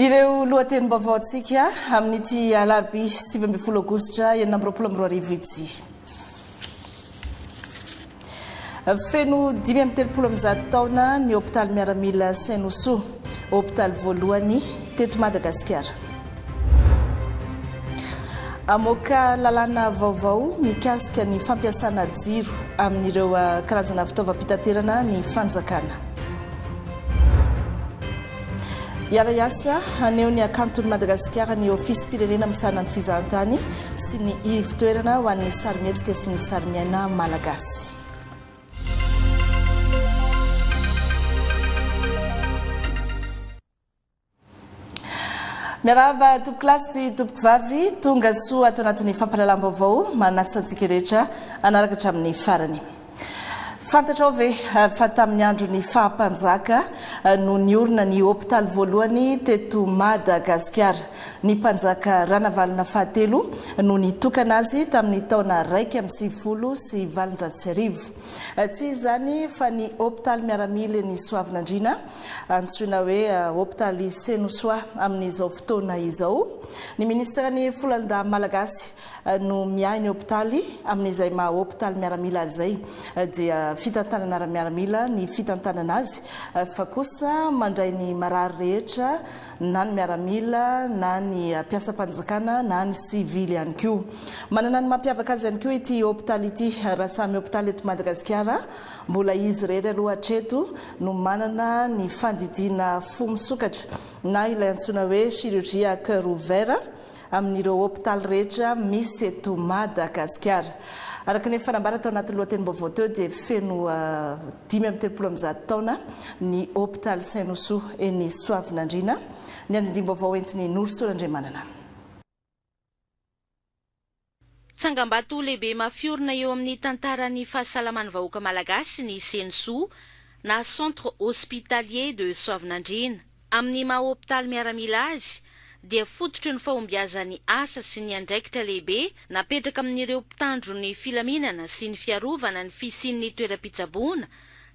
Ireo lohatenim-baovaontsika amin'ity alarobia 19 aogositra 2026 ity. Feno 135 taona ny hopitaly miaramila Saint-Nosoa, hopitaly voalohany teto Madagasikara. Hamoaka lalàna vaovao mikasika ny fampiasana jiro amin'ireo karazana fitaovam-pitaterana ny fanjakana. Hiara-hiasa haneho ny hakanton'i Madagasikara ny Ofisim-pirenena misahana ny fizahantany sy ny ivon-toerana ho an'ny sarimihetsika sy ny sarimiaina malagasy. Miarahaba tompokolahy sy tompokovavy, tonga soa ato anatin'ny fampahalalam-baovao manasa antsika rehetra hanaraka hatramin'ny farany. Fantatrao ve fa tamin'ny andron'ny faha-mpanjaka no niorina ny hopitaly voalohany teto Madagasikara? Ny mpanjaka Ranavalona fahatelo no nitokana azy tamin'ny taona 1891. Tsy iza izany fa ny hopitaly miaramila eny Soavinandriana, antsoina hoe hopitaly Senosoa amin'izao fotoana izao. Ny minisiteran'ny Foloalindahy Malagasy no miahy ny hopitaly amin'izay maha hopitaly miaramila azy izay dia fitantanana ara-miaramila ny fitantanana azy fa kosa mandray ny marary rehetra na ny miaramila na ny mpiasam-panjakana na ny sivily ihany koa. Manana ny mampiavaka azy ihany koa ity hopitaly ity raha samy hopitaly eto Madagasikara mbola izy irery aloha hatreto no manana ny fandidiana fo misokatra na ilay antsoina hoe chirurgie à cœur ouvert amin'ireo hopitaly rehetra misy eto Madagasikara. Araka ny efa nambara tao anatin'ny lohatenim-baovao teo dia feno 135 taona ny hopitaly Saint-Nosoa eny Soavinandriana. Ny andindim-baovao entin'i Norosoa Randriamanana. Tsangambato lehibe mafiorina eo amin'ny tantaran'ny fahasalaman'ny vahoaka malagasy ny Censoa na Centre Hospitalier de Soavinandriana. Amin'ny maha hopitaly miaramila azy dia fototry ny fahombiazan'ny asa sy ny andraikitra lehibe napetraka amin'ireo mpitandro ny filaminana sy ny fiarovana ny fisian'ny toeram-pitsaboana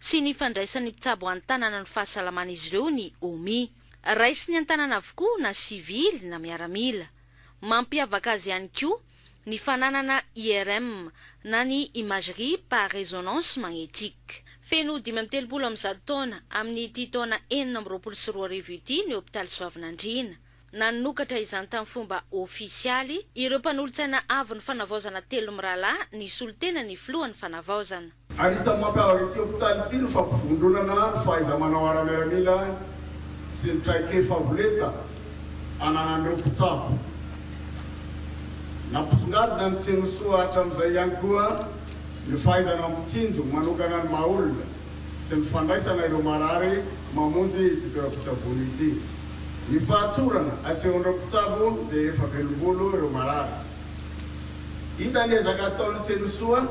sy ny fandraisan'ny mpitsabo an-tanana ny fahasalaman'izy ireo ny HOMI. Raisiny an-tanana avokoa na sivily na miaramila. Mampiavaka azy ihany koa ny fananana IRM na ny imagerie par résonance magnétique. Feno 135 taona amin'ity taona 2026 ity ny hopitaly Soavinandriana. Nanokatra izany tamin'ny fomba ofisialy ireo mpanolotsaina avon'ny fanavaozana telo mirahalahy nisolo tena ny filohan'ny fanavaozana. Anisan'ny mampiavaka ity hopitaly ity ny fampivondronana ny fahaiza-manao ara-miaramila sy ny traikefa avo lenta ananan'ireo mpitsabo. Nampisongadina ny Censoa hatramin'izay ihany koa ny fahaizana mitsinjo manokana ny maha olona sy ny fandraisana ireo marary mamonjy ity toeram-pitsaboana ity. Ny fahatsorana asehon'ireo mpitsabo dia efa velom-bolo ireo marary. Hita ny ezaka ataon'ny Censoa.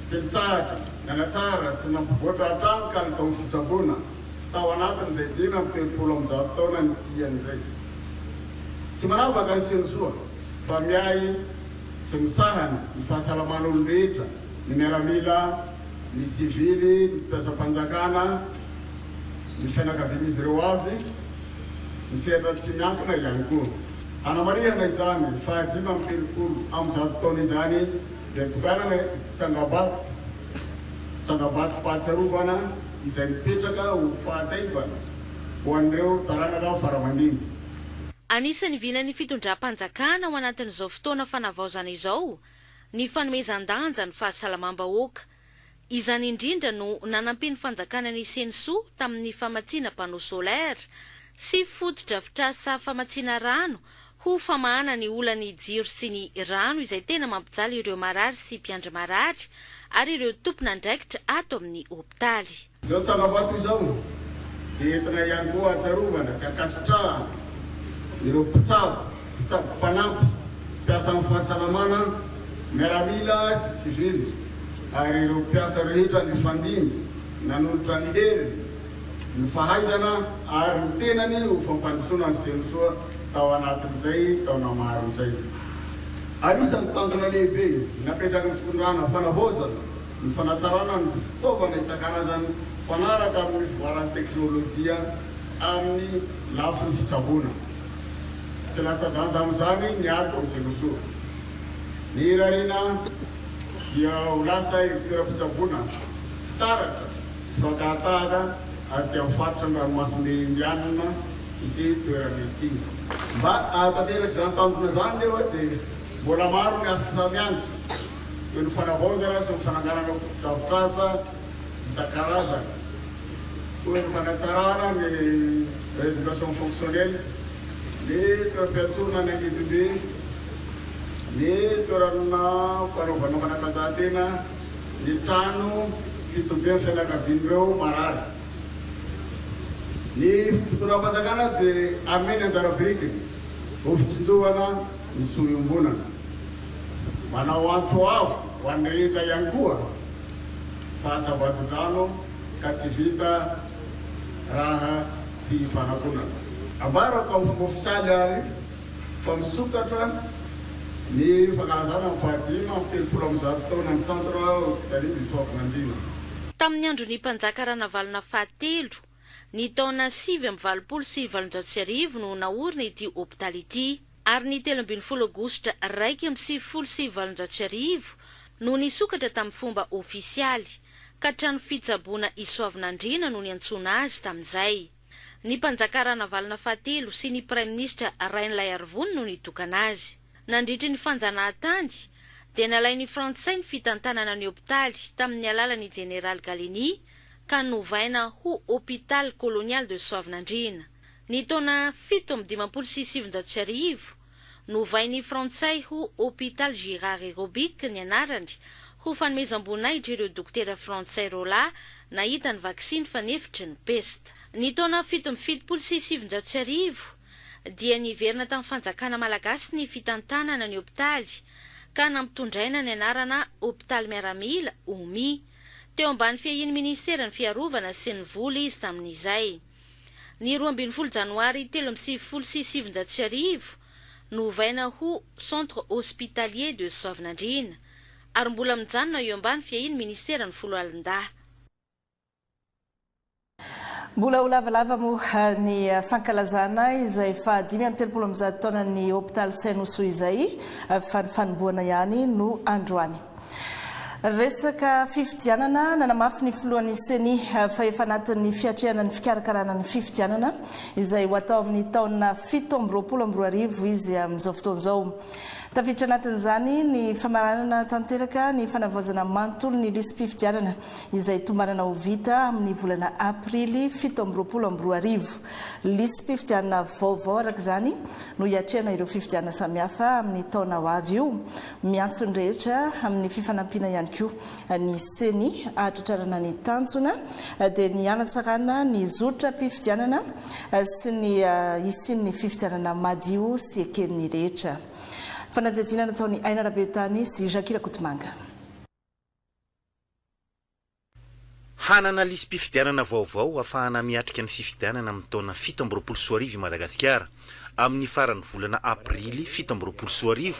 Tsy nitsahatra nanatsara sy nampivoatra hatrany ny kalitaon'ny fitsaboana tao anatin'izay 135 taona nisiany izay. Tsy manavaka ny Sinosoa fa miahy sy misahana ny fahasalaman'olon-drehetra, ny miaramila, ny sivily, ny mpiasam-panjakana, ny fianakavian'izy ireo avy, ny sehatra tsy miankina ihany koa. Hanamarihana izany faha 135 taona izany dia tokanana ity tsangambato, tsangambatom-pahatsiarovana izay mipetraka ho fahatsiahivana ho an'ireo taranaka faramandimby. Anisan'ny vinan'ny fitondram-panjakana ao anatin'izao fotoana fanavaozana izao ny fanomezan-danja ny fahasalamam-bahoaka. Izany indrindra no nanampian'ny fanjakana ny Censoa tamin'ny famatsiana panneau solaire sy fotodrafitrasa famatsiana rano ho famahana ny olan'ny jiro sy ny rano izay tena mampijaly ireo marary sy mpiandry marary ary ireo tompon'andraikitra ato amin'ny hopitaly. Izao tsangambato izao dia entina ihany koa hahatsiarovana sy hankasitrahana ireo mpitsabo, mpitsabo mpanampy, mpiasan'ny fahasalamana, miaramila sy sivily ary ireo mpiasa rehetra nifandimby nanolotra ny heriny, ny fahaizana ary ny tenany ho fampandrosoana ny Censoa tao anatin'izay taona maro izay. Anisan'ny tanjona lehibe napetraky ny fitondrana fanavaozana ny fanatsarana ny fitaovana isan-karazany mifanaraka amin'ny fivoaran'ny teknolojia. amin'ny lafiny fitsaboana. Tsy latsa-danja amin'izany ny ato amin'ny Cenhosoa. Ny irariana dia ho lasa ivontoeram-pitsaboana fitaratra sy fankahan-tahaka aty amin'ny faritra ny ranomasimbe Indianina ity toerana ity. Mba hahatanteraka izany tanjona izany nefa dia mbola maro ny asa miandry, toy ny fanavaozana sy ny fananganana fotodrafitrasa isan-karazany, toy ny fanatsarana ny rééducation fonctionnelle, ny toeram-piantsonana ny angidimby, ny toerana fanaovana fanatanjahantena, ny trano fitobian'ny fianakavian'ireo marary. Ny fitondram-panjakana dia hanome ny anjara birikiny ho fitsinjovana ny soa iombonana. Manao antso avo ho an'ny rehetra ihany koa fa asa vadin-drano ka tsy vita raha tsy ifanakonana. Ambarako amin'ny fomba ofisialy ary fa misokatra ny fankalazana ny faha-135 taonan'ny Centre Hospitalier de Soavinandriana. Tamin'ny andron'ny mpanjaka Ranavalona fahatelo, ny taona 1889 no naorina ity hopitaly ity, ary ny 13 aogositra 1891 no nisokatra tamin'ny fomba ofisialy, ka trano fitsaboana Isoavinandriana no niantsoana azy tamin'izay. Ny mpanjaka Ranavalona fahatelo sy ny praiminisitra Rainilaiarivony no nitokana azy. Nandritry ny fanjanahantany dia nalain'ny Frantsay ny fitantanana ny hopitaly tamin'ny alalan'ny Jeneraly Gallieni ka novaina ho Hôpital Colonial de Soavinandriana. Ny taona 1957, novain'ny Frantsay ho Hôpital Girard et Robic ny anarany ho fanomezam-boninahitra ireo dokotera frantsay roalahy nahita ny vaksiny fanefitry ny pesta. Ny taona 1977 dia niverina tamin'ny fanjakana malagasy ny fitantanana ny hopitaly ka nampitondraina ny anarana Hopitaly Miaramila, HOMI. Teo ambany fiahian'ny Ministeran'ny Fiarovana sy ny Vola izy tamin'izay. Ny 12 janoary 1993, novaina ho Centre Hospitalier de Soavinandriana, ary mbola mijanona eo ambany fiahian'ny Ministeran'ny Foloalindahy. Mbola ho lavalava moa ny fankalazana izay faha 135 taonan'ny hopitaly Cenhosoa izay fa ny fanombohana ihany no androany. Resaka fifidianana, nanamafy ny filohan'ny Ceni fa efa anatin'ny fiatrehana ny fikarakarana ny fifidianana izay ho atao amin'ny taona 2027 izy amin'izao fotoana izao. Tafiditra anatin'izany ny famaranana tanteraka ny fanavaozana manontolo ny lisi-pifidianana izay tombanana ho vita amin'ny volana aprily 2027. Lisi-pifidianana vaovao araka izany no hiatrehana ireo fifidianana samihafa amin'ny taona ho avy io. Miantso ny rehetra amin'ny fifanampiana ihany koa ny Ceni hahatratrarana ny tanjona dia ny hanatsarana ny zotram-pifidianana sy ny hisian'ny fifidianana madio sy eken'ny rehetra. Fanadihadiana nataon'i Aina Rabetany sy Jacques Rakotomanga. Hanana lisi-pifidianana vaovao ahafahana miatrika ny fifidianana amin'ny taona 2027 i Madagasikara, amin'ny faran'ny volana aprily 2027,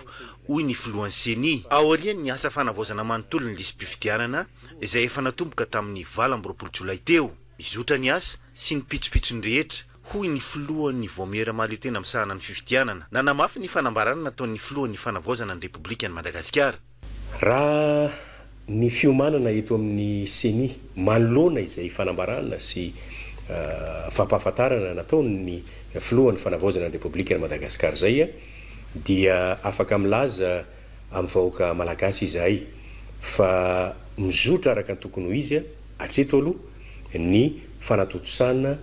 hoy ny filohan'ny Ceni. Aorian'ny asa fanavaozana manontolo ny lisi-pifidianana izay efa natomboka tamin'ny 28 jolay teo. Mizotra ny asa sy ny pitsopitsony rehetra, hoy ny filohan'ny Vaomiera mahaleotena misahana ny fifidianana. Nanamafy ny fanambarana nataon'ny filohan'ny fanavaozana ny Repoblikan'i Madagasikara. Raha ny fiomanana eto amin'ny Ceni manoloana izay fanambarana sy fampahafantarana nataon'ny filohan'ny fanavaozana ny Repoblikan'i Madagasikara izay dia afaka milaza amin'ny vahoaka malagasy izahay fa mizotra araka ny tokony ho izy hatreto aloha ny fanatontosana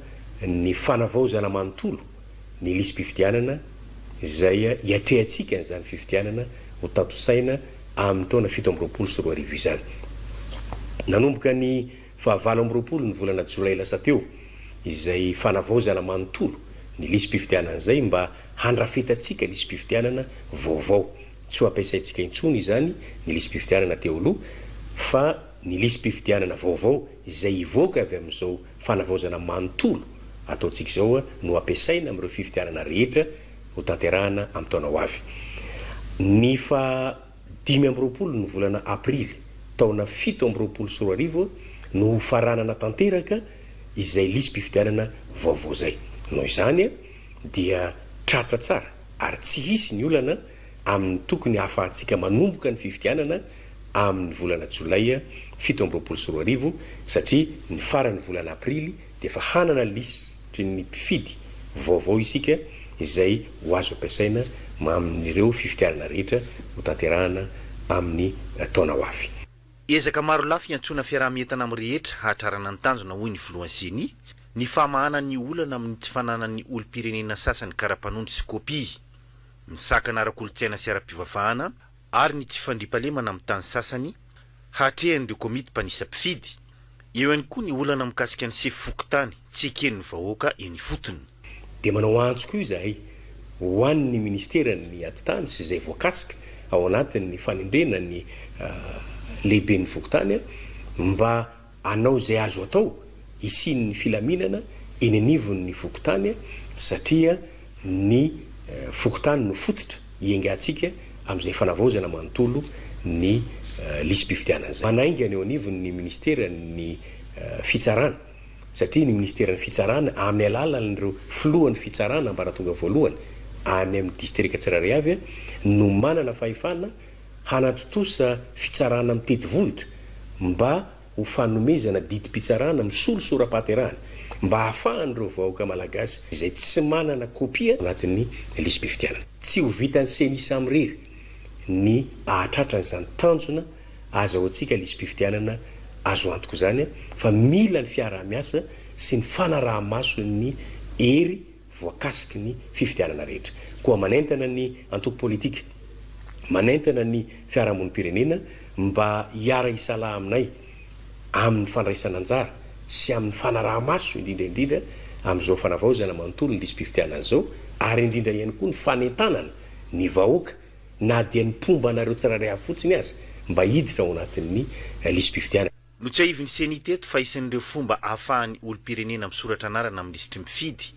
ny fanavaozana manontolo ny lisi-pifidianana izay hiatrehantsika an'izany fifidianana ho tontosaina amin'ny taona 2027 izany. Nanomboka ny faha 28 ny volana jolay lasa teo izay fanavaozana manontolo ny lisi-pifidianana izay mba handrafetantsika lisi-pifidianana vaovao. Tsy ho ampiasaintsika intsony izany ny lisi-pifidianana teo aloha fa ny lisi-pifidianana vaovao izay hivoaka avy amin'izao fanavaozana manontolo ataontsika izao no ampiasaina amin'ireo fifidianana rehetra ho tanterahana amin'ny taona ho avy. Ny faha 25 ny volana aprily taona 2027 no ho faranana tanteraka izay lisi-pifidianana vaovao izay. Noho izany dia tratra tsara ary tsy hisy ny olana amin'ny tokony hahafahantsika manomboka ny fifidianana amin'ny volana jolay 2027 satria ny faran'ny volana aprily dia efa hanana lisitry ny mpifidy vaovao isika izay ho azo ampiasaina amin'ireo fifidianana rehetra hotanterahana amin'ny taona ho avy. Ezaka marolafy iantsoana fiaraha-mientana amin'ny rehetra hahatrarana ny tanjona, hoy ny filohan'ny Ceni, ny famahana ny olana amin'ny tsy fananan'ny olom-pirenena sasany kara-panondro sy kopia. Ny sakana ara-kolontsaina sy ara-pivavahana ary ny tsy fandriampahalemana amin'ny tany sasany hatrehan'ireo komity mpanisa mpifidy. Eo ihany koa ny olana mikasika ny sefo fokontany tsy eken'ny vahoaka eny ifotony. Dia manao antso koa izahay ho an'ny minisiteran'ny atitany sy izay voakasika ao anatin'ny fanendrena ny lehiben'ny fokontany mba hanao izay azo atao hisian'ny filaminana eny anivon'ny fokontany satria ny fokontany no fototra hiaingantsika amin'izay fanavaozana manontolo ny lisi-pifidianana izay. Manainga ny eo anivon'ny minisiteran'ny fitsarana satria ny minisiteran'ny fitsarana amin'ny alalan'ireo filohan'ny fitsarana ambaratonga voalohany any amin'ny distrika tsirairay avy no manana fahefana hanatontosa fitsarana mitety vohitra mba ho fanomezana didim-pitsarana misolo sora-pahaterahana mba hahafahan'ireo vahoaka malagasy izay tsy manana kopia anatin'ny lisi-pifidianana. Tsy ho vitan'ny Ceni samirery ny hahatratra an'izany tanjona azahoantsika lisi-pifidianana azo antoka izany fa mila ny fiaraha-miasa sy ny fanaraha-mason'ny hery voakasiky ny fifidianana rehetra. Koa manentana ny antoko politika, manentana ny fiarahamonim-pirenena mba hiara-hisalahy aminay amin'ny fandraisana anjara sy amin'ny fanaraha-maso indrindra indrindra amin'izao fanavaozana manontolo ny lisi-pifidianana izao ary indrindra ihany koa ny fanentanana ny vahoaka na dia ny mpomba anareo tsirairay avy fotsiny aza mba hiditra ao anatin'ny lisi-pifidianana. Notsiahivin'ny Ceni teto fa isan'ireo fomba ahafahan'ny olom-pirenena misoratra anarana amin'ny lisitry mifidy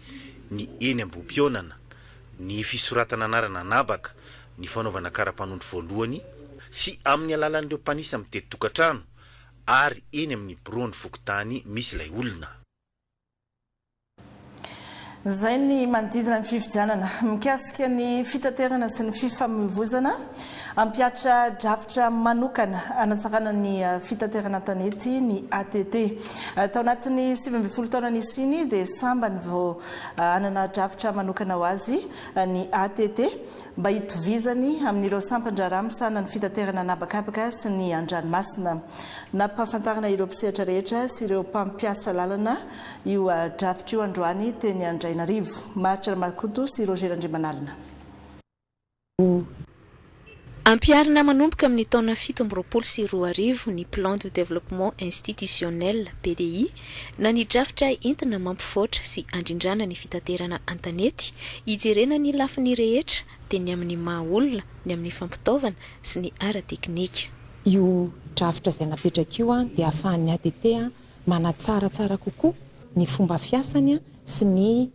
ny eny Ambohipihaonana, ny fisoratana anarana an'habaka, ny fanaovana kara-panondro voalohany sy amin'ny alalan'ireo mpanisa mitety tokantrano ary eny amin'ny biraon'ny fokontany misy ilay olona. Izay ny manodidina ny fifidianana. Mikasika ny fitaterana sy ny fifamoivoizana, hampihatra drafitra manokana hanatsarana ny fitaterana an-tanety ny ATT. Tao anatin'ny 19 taona nisiany dia sambany vao hanana drafitra manokana ho azy ny ATT. Mba hitovizany amin'ireo sampan-draharaha misahana ny fitaterana an'habakabaka sy ny an-dranomasina. Nampahafantarina ireo mpisehatra rehetra sy ireo mpampiasa lalana io drafitra io androany teny Andrainarivo. Maharitra Ramarikoto sy Roger Randriamanalina. Ampiharina manomboka amin'ny taona 2027 ny Plan de Développement Institutionnel, PDI, na ny drafitra entina mampivoatra sy handrindrana ny fitaterana an-tanety, hijerena ny lafiny rehetra dia ny amin'ny maha olona, ny amin'ny fampitaovana sy ny ara-teknika. Io drafitra izay napetraka io dia ahafahan'ny ATT manatsaratsara kokoa ny fomba fiasany sy ny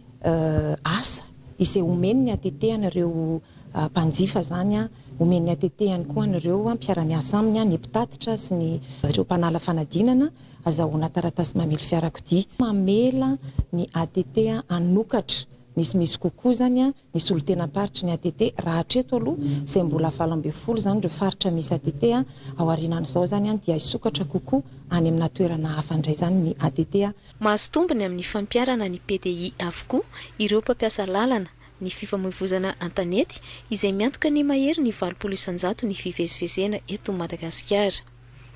asa izay omeny ny ATT an'ireo mpanjifa izany, omen'ny ATT ihany koa an'ireo mpiara-miasa aminy, ny mpitatitra sy ny ireo mpanala fanadinana azahoana taratasy mamily fiarakodia. Mamela ny ATT hanokatra misimisy kokoa izany ny solontenam-paritry ny ATT raha hatreto aloha izay mbola 18 izany ireo faritra misy ATT, aorianan'izao izany dia hisokatra kokoa any amina toerana hafa indray izany ny ATT. Mahazo tombony amin'ny fampiharana ny PDI avokoa ireo mpampiasa lalana, ny fifamoivozana an-tanety izay miantoka ny mahery ny 80% ny fivezivezena eto Madagasikara.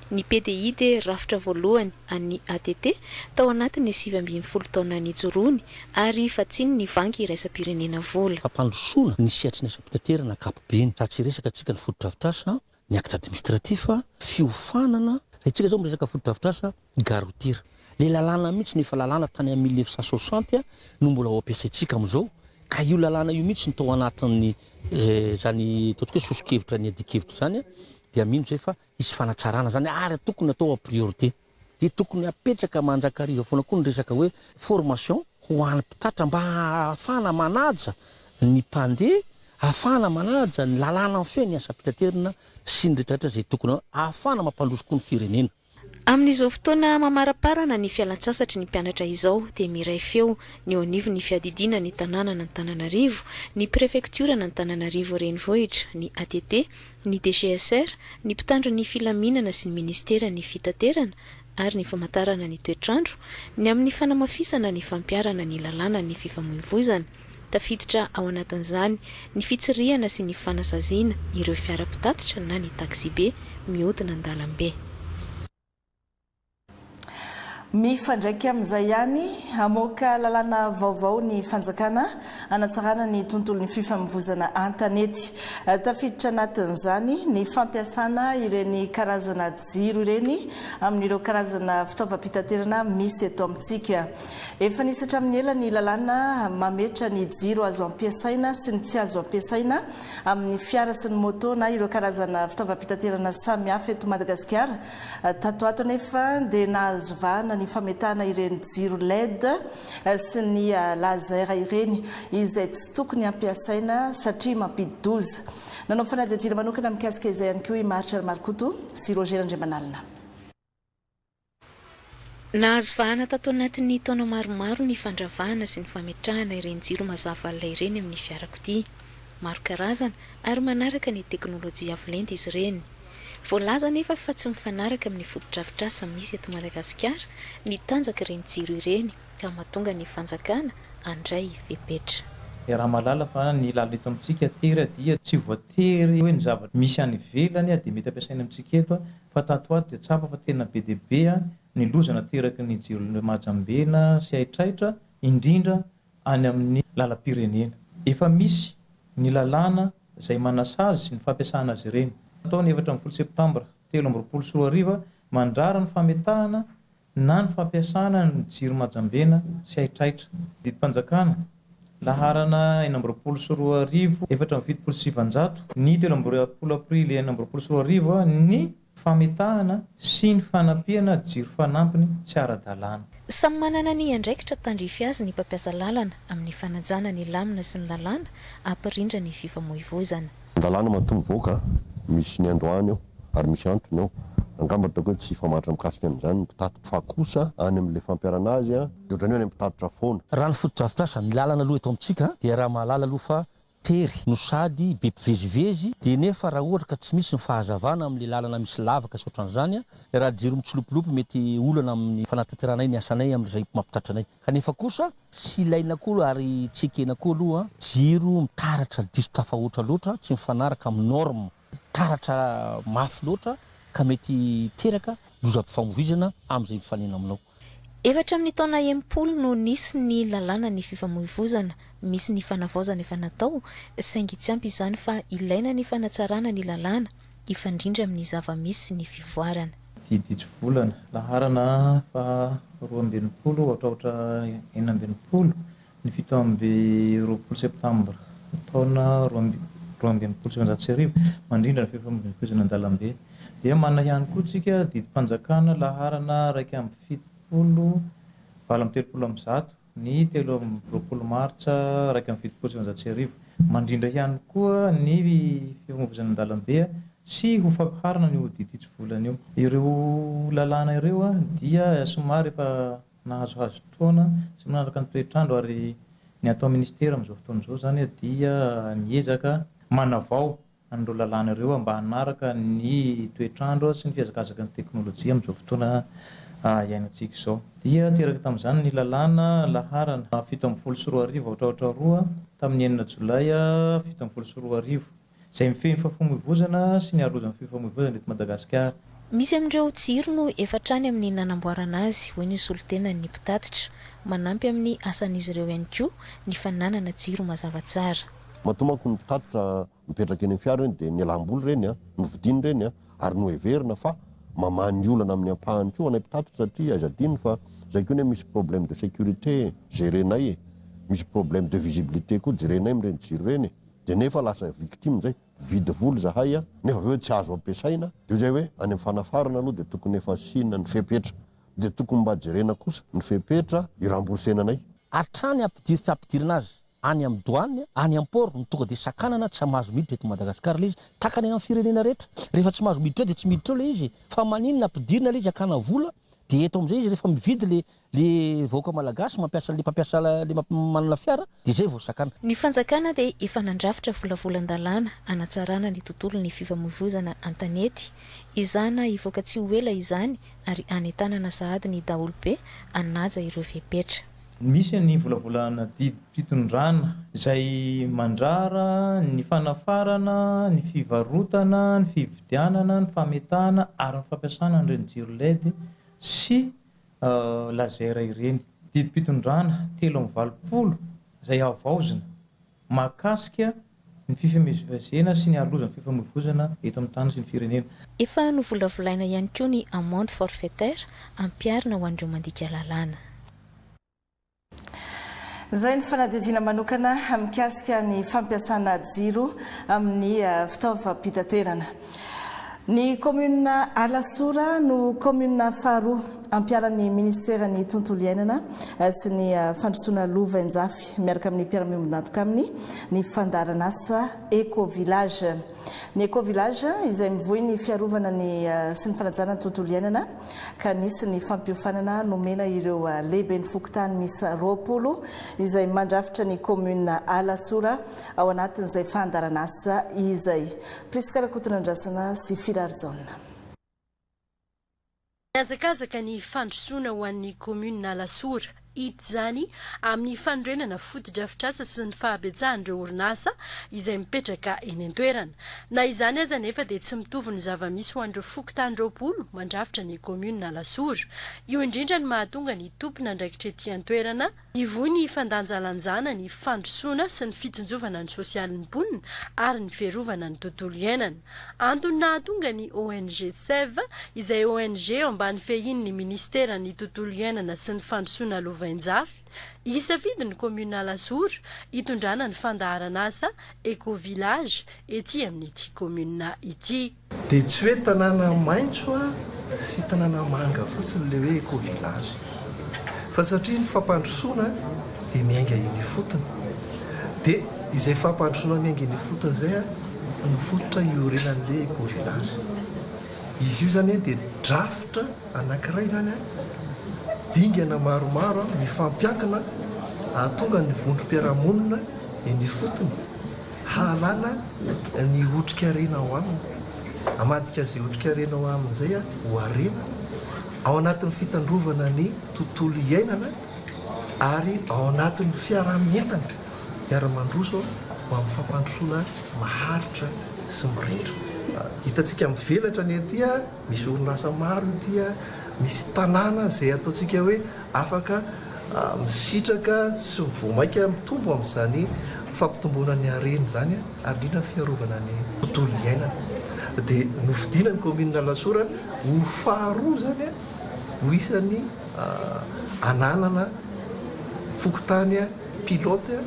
Ny PDI dia rafitra voalohany an'ny ATT tao anatin'ny 19 taona nijoroany ary vatsian'ny Banky iraisam-pirenena vola. Fampandrosoana ny sehatry ny asam-pitaterana ankapobeny. Raha tsy hiresaka antsika ny fotodrafitrasa, ny acte administratif, fiofanana, raha isika izao miresaka fotodrafitrasa, Gare routière. Le lalàna mihitsy no efa lalàna tany amin'ny 1960 no mbola ho ampiasaintsika amin'izao ka io lalàna io mihitsy no tao anatin'ny zany ataontsika hoe soso-kevitra niadian-kevitra izany dia mino zay fa hisy fanatsarana zany ary tokony atao en priorité. Dia tokony apetraka mandrakariva foana koa ny resaka hoe formation ho an'ny mpitatra mba hahafahana manaja ny mpandeha, hahafahana manaja ny lalàna mifehy ny asam-pitaterana sy ny rehetrarehetra izay tokony hahafahana mampandroso koa ny firenena. Amin'izao fotoana mamaraparana ny fialantsasatry ny mpianatra izao dia miray feo ny eo anivon'ny fiadidiana ny tanànan'Antananarivo, ny prefektioran'Antananarivo Renivohitra, ny ATT, ny DGSR, ny mpitandro ny filaminana sy ny ministeran'ny fitaterana ary ny famantarana ny toetr'andro, ny amin'ny fanamafisana ny fampiharana ny lalànan'ny fifamoivoizana. Tafiditra ao anatin'izany ny fitsirihana sy ny fanasaziana ireo fiara mpitatitra na ny taksibe mihodina an-dalambe. Mifandraika amin'izay ihany, hamoaka lalàna vaovao ny fanjakana hanatsarana ny tontolon'ny fifamoivozana an-tanety. Tafiditra anatin'izany ny fampiasana ireny karazana jiro ireny amin'ireo karazana fitaovam-pitaterana misy eto amintsika. Efa nisy hatramin'ny ela ny lalàna mametra ny jiro azo ampiasaina sy ny tsy azo ampiasaina amin'ny fiara sy ny moto na ireo karazana fitaovam-pitaterana samihafa eto Madagasikara. Tato ato anefa dia nahazo vahana ny fametahana ireny jiro led sy ny laser ireny izay tsy tokony hampiasaina satria mampidi-doza. Nanao fanadihadiana manokana mikasika izay ihany koa i Maharitra Ramarikoto sy Roger Randriamanalina. Nahazo vahana tato anatin'ny taona maromaro ny fandravahana sy ny fametrahana ireny jiro mazava alina ireny amin'ny fiarakodia. Maro karazana ary manaraka ny teknolojia avo lenta izy ireny. Voalaza anefa fa tsy mifanaraka amin'ny fotodrafitrasa misy eto Madagasikara ny tanjak'ireny jiro ireny ka mahatonga ny fanjakana handray fepetra. Iaraha-mahalala fa ny lalana eto amintsika tery dia tsy voatery hoe ny zavatra misy any ivelany dia mety ampiasaina amintsika eto Fa tato ho ato dia tsapa fa tena be dia be ny loza nateraky ny jiro mahajambena sy haitraitra, indrindra any amin'ny lalam-pirenena. Efa misy ny lalàna izay manasazy ny fampiasana azy ireny. Natao ny 14 septambra 2023 mandrara ny fametahana na ny fampiasana ny jiro mahajambena sy haitraitra. Didim-panjakana, laharana 2026 974, ny 23 aprily 2026, ny fametahana sy ny fanampiana jiro fanampiny tsy ara-dalàna. Samy manana ny andraikitra tandrify azy ny mpampiasa lalana amin'ny fanajana ny lamina sy ny lalàna hampirindra ny fifamoivoizana. Ny lalàna matoa mivoaka, misy niandohany eo ary misy antony ao. Angamba ataoko hoe tsy hifamatra mikasika an'izany ny mpitatitra fa kosa any amin'ilay fampiharana azy dia ohatran'ny hoe any amin'ny mpitatitra foana. Raha ny fotodrafitrasa, ny lalana aloha eto amintsika dia raha mahalala aloha fa tery no sady be mpivezivezy dia nefa raha ohatra ka tsy misy ny fahazavana amin'ilay lalana misy lavaka sy ohatran'izany, raha jiro mitsilopilopy mety olana amin'ny fanatanteranay ny asanay amin'izay mampitratra anay. Kanefa kosa tsy ilaina koa ary tsy ekena koa aloha jiro mitaratra diso tafahoatra loatra tsy mifanaraka amin'ny norme, taratra mafy loatra ka mety hiteraka lozam-pifamoivoizana amin'izay mifanena aminao. Efa hatramin'ny taona 60 no nisy ny lalànan'ny fifamoivozana. Misy ny fanavaozana efa natao, saingy tsy ampy izany fa ilaina ny fanatsarana ny lalàna, hifandrindra amin'ny zava-misy sy ny fivoarana. Didy hitsivolana, laharana faha 62 aotraotra 66, ny 27 septambra taona 1962, mandrindra ny fifamoivoizana an-dalambe. Dia manana ihany koa tsika didim-panjakana laharana 71 138, ny 23 martsa 1971, mandrindra ihany koa ny fifamoivoizana an-dalambe sy ho fampiharana an'io didy hitsivolana io. Ireo lalàna ireo dia somary efa Nahazohazo taona sy manaraka ny toetr'andro ary ny atao ministera amin'izao fotoana izao izany dia miezaka manavao an'ireo lalàna ireo mba hanaraka ny toetr'andro sy ny fihazakazaky ny teknolojia amin'izao fotoana iainantsika izao. Dia teraka tamin'izany ny lalàna laharana 2017 aotra aotra roa tamin'ny enina jolay 2017. Izay mifehy ny fafamoivozana sy ny halozan'ny fifamoivozana eto Madagasikara. Misy amin'ireo jiro no efa hatrany amin'ny nanamboarana azy, hoy ny solontenan'ny mpitatitra. Manampy amin'ny asan'izy ireo ihany koa ny fananana jiro mazava tsara. Matoa manko ny mpitatitra mipetraka eny amin'ny fiara ireny dia nialam-bola ireny an, novidiana ireny an, ary noheverina fa mamaha ny olana amin'ny ampahany koa anay mpitatitra satria aiza adino fa zay koa anie misy problème de sécurité gerenay e, misy problème de visibilité koa jerenay amin'ireny jiro ireny e. Dia nefa lasa victime zay, mividy vola zahay a, nefa avy eo tsy azo ampiasaina, dia zay hoe any amin'ny fanafarana aloha dia tokony efa asiana ny fepetra, dia tokony mba jerena kosa ny fepetra hi-rembourser-na anay. Hatrany ampidiritra ampidirina azy. Any amin'ny douane, any am port no tonga dia sakanana tsy mahazo miditra eto Madagascar ilay izy, tahaka ny any amin'ny firenena rehetra. Rehefa tsy mahazo miditra eo dia tsy miditra eo ilay izy e. Fa maninona ampidirina ilay izy hakana vola dia eto amin'izay izy rehefa mividy le le vahoaka malagasy mampiasa le mpampiasa le manana fiara dia izay vao sakana. Ny fanjakana dia efa nandrafitra volavolan-dalàna hanatsarana ny tontolon'ny fifamoivoizana an-tanety. Ezahana hivoaka tsy ho ela izany ary hanentanana sahady ny daholobe hanaja ireo fepetra. Misy ny volavolana didim-pitondrana izay mandrara ny fanafarana, ny fivarotana, ny fividianana, ny fametahana ary ny fampiasana an'ireny jiro led sy laser ireny. Didim-pitondrana 83 izay havaozina mahakasika ny fifamezivezena sy ny halozan'ny fifamoivoizana eto amin'ny tany sy ny firenena. Efa novolavolaina ihany koa ny amende forfaitaire ampiharina ho an'ireo mandika lalàna. Izay ny fanadihadiana manokana mikasika ny fampiasana jiro amin'ny fitaovam-pitaterana. Ny kaominina Alasora no kaominina faharoa ampiharan'ny minisiteran'ny Tontolo iainana sy ny fandrosoana lovainjafy miaraka amin'ny mpiara-miombon'antoka aminy ny fandaharanasa Eco Village. Ny Eco Village izay mivoy ny fiarovana ny sy ny fanajana ny tontolo iainana ka nisy ny fampiofanana nomena ireo lehiben'ny fokontany miisa 20 izay mandrafitra ny kaominina Alasora ao anatin'izay fandaharanasa izay. Prisca Rakotonandrasana sy Firarijaona. Mihazakazaka ny fandrosoana ho an'ny kaominina Alasora. Hita izany amin'ny fanorenana fotodrafitrasa sy ny fahabetsahan'ireo orinasa izay mipetraka eny an-toerana. Na izany aza anefa dia tsy mitovy ny zava-misy ho an'ireo fokontany 20 mandrafitra ny kaominina Alasora. Io indrindra no mahatonga ny tompon'andraikitra ety an-toerana Hivoy ny fandanjalanjana ny fandrosoana sy ny fitsinjovana ny sosialin'ny mponina ary ny fiarovana ny tontolo iainana. Antony nahatonga ny ong Save, izay ong eo ambany fiahian'ny minisiteran'ny tontolo iainana sy ny fandrosoana lovainjafy, hisafidy ny kaominina Alasora hitondrana ny fandaharanasa Eco Village ety amin'ity kaominina ity. Dia tsy hoe tanàna maitso sy tanàna manga fotsiny ilay hoe eco village. Fa satria ny fampandrosoana dia miainga eny ifotony. Dia izay fampandrosoana miainga eny ifotony izay no fototra iorenan'ilay eco village. Izy io izany dia drafitra anankiray izany, dingana maromaro mifampiankina hahatonga ny vondrom-piarahamonina eny ifotony. Hahalala ny otrikarena ao aminy, hamadika izay otrikarena ao aminy izay ho harena, ao anatin'ny fitandrovana ny tontolo iainana ary ao anatin'ny fiaraha-mientana miara-mandroso ho amin'ny fampandrosoana maharitra sy mirindra. Hitantsika mivelatra ny aty, misy orinasa maro ety, misy tanàna izay ataontsika hoe afaka misitraka sy vao mainka mitombo amin'izany fampitomboana ny harena izany ary indrindra ny fiarovana ny tontolo iainana. Dia nofidiana ny kaominina Alasora ho faharoa izany ho isan'ny ananana fokontany pilote